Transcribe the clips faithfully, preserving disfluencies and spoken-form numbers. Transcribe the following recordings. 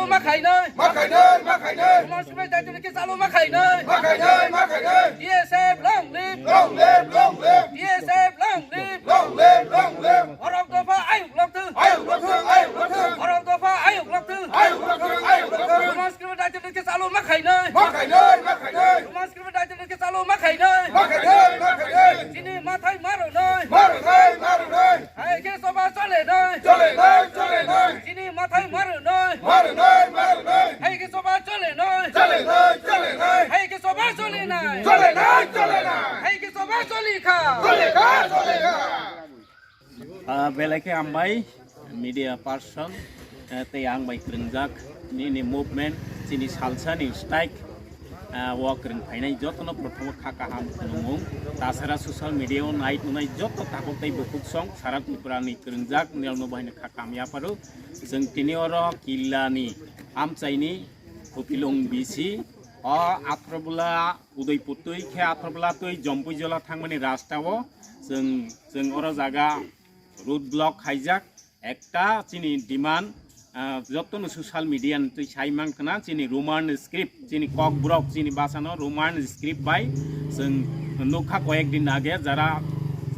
Ma khainai. Ma khainai, ma khainai. Roman script bai daitino khe chalo ma khainai. Ma khainai, ma khainai. T S F long live. Long live, long live. T S F long live. Long live, long live. Borok dopha ayuk lok thung. Ayuk lok thung, ayuk lok thung. Borok dopha ayuk lok thung. Ayuk lok thung, ayuk lok thung. Roman script bai daitino khe chalo ma khainai. Ma khainai, ma khainai. Roman script bai daitino khe chalo ma khainai. Ma khainai, ma khainai. Chini mathai ma rwnai. Ma rwnai, ma rwnai. Hai khe soba chole nai. Chole nai, chole nai. Chini mathai ma rwnai. Ma rwnai, ma rwnai. Hai khe soba chole nai. Chole nai, chole nai. Hai khe soba chole nai. Chole nai, chole nai. Hai khe soba choli kha. Chole kha, chole kha. Ah, belai khe hambai, media person, eh, tei ang bai kwrwngjak nini movement, chini salsani strike, ah, o kwrwng phainai jotono prothomo kha kaham khulumung. Tasara social media o nai tongnai joto takhuk tei bukhuk song sara Tripura ni kwrwngjak nirokno bahaino kha kaham yapharo. Chwng tini oro Killa ni amchaini Khupilung B C o Athrobula Udaipur twi khe Athrobula twi Jompui jola thangmani rasta o chwng, chwng oro jaga road block khaijak. Ekta chini demand, ah, jotono social media ni twi sai mankha na, chini Roman script, chini kokborok, chini bhasano Roman script bai chwng nukha koyek din age, jara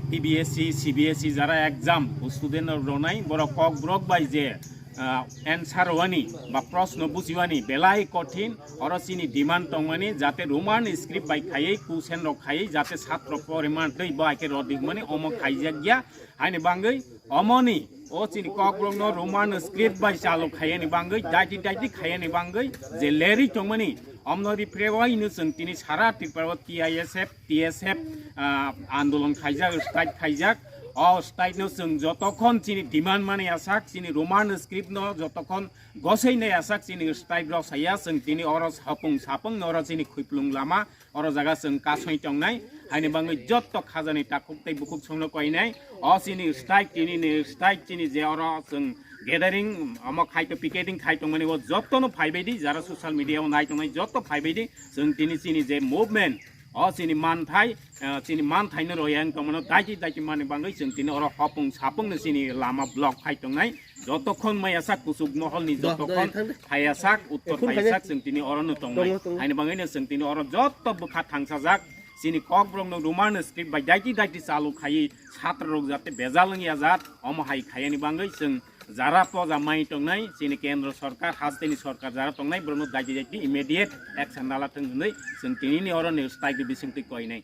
T B S C, C B S C jara exam student rok ronai, borok kokborok bai je, ah, answer rwani ba proshno bujiwani belai kothin, oro chini demand tongmani jate Roman script bai khaiwi question rok khaiwi jate satro poriman twi bai khe rodik mani omo khaijak ya. Haini bangwi omoni o chini kokborokno Roman script bai chalo khayani bangwi, daiti daiti khayani bangwi je lerwi tongmani, omno ripre waino chwng tini sara Tripura o T I S F, T S F, ah, andolon khaijak, strike khaijak. O strike no chwng jotokhon chini demand mani asak, chini Roman script no jotokhon gosei nai asak, chini strike rok saya chwng tini oro hopung sapung no oro chini Khupilung lama. Oro jaga chwng kasoi tongnai, haini bangwi jotto khajani takhuk tei bukhuk songno koinai. O chini strike, tini ni strike, chini je oro chwng gathering, omo khai to picketing khai tongmani, o jottono phaibai di, jara social media o nai tongnai jotto phaibai di. Chwng tini chini je movement, o chini manthai, eh, chini manthai no royang tongmano daiti daiti mani bangwi chwng tini oro hopung sapung no chini lama block khai tongnai. Jotokhon maya sak kuchuk mohol ni jotokhon phaya sak, uttor phaya sak, chwng tini oro no tongnai. Haini bangwi no chwng tini oro jotto bwkha thangsajak. Chini kokborok no Roman script bai daiti daiti chalu khaiwi satra rok jate bejal wngya jat, omo hai khayani bangwi chwng jara poja mai tongnai, chini kendro sorkar, hasteni sorkar jara tongnai, borok no daiti daiti immediate action nala thwng hwnwi chwng tini ni oro ni strike ni bisingtwi koinai.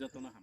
Jotono ham.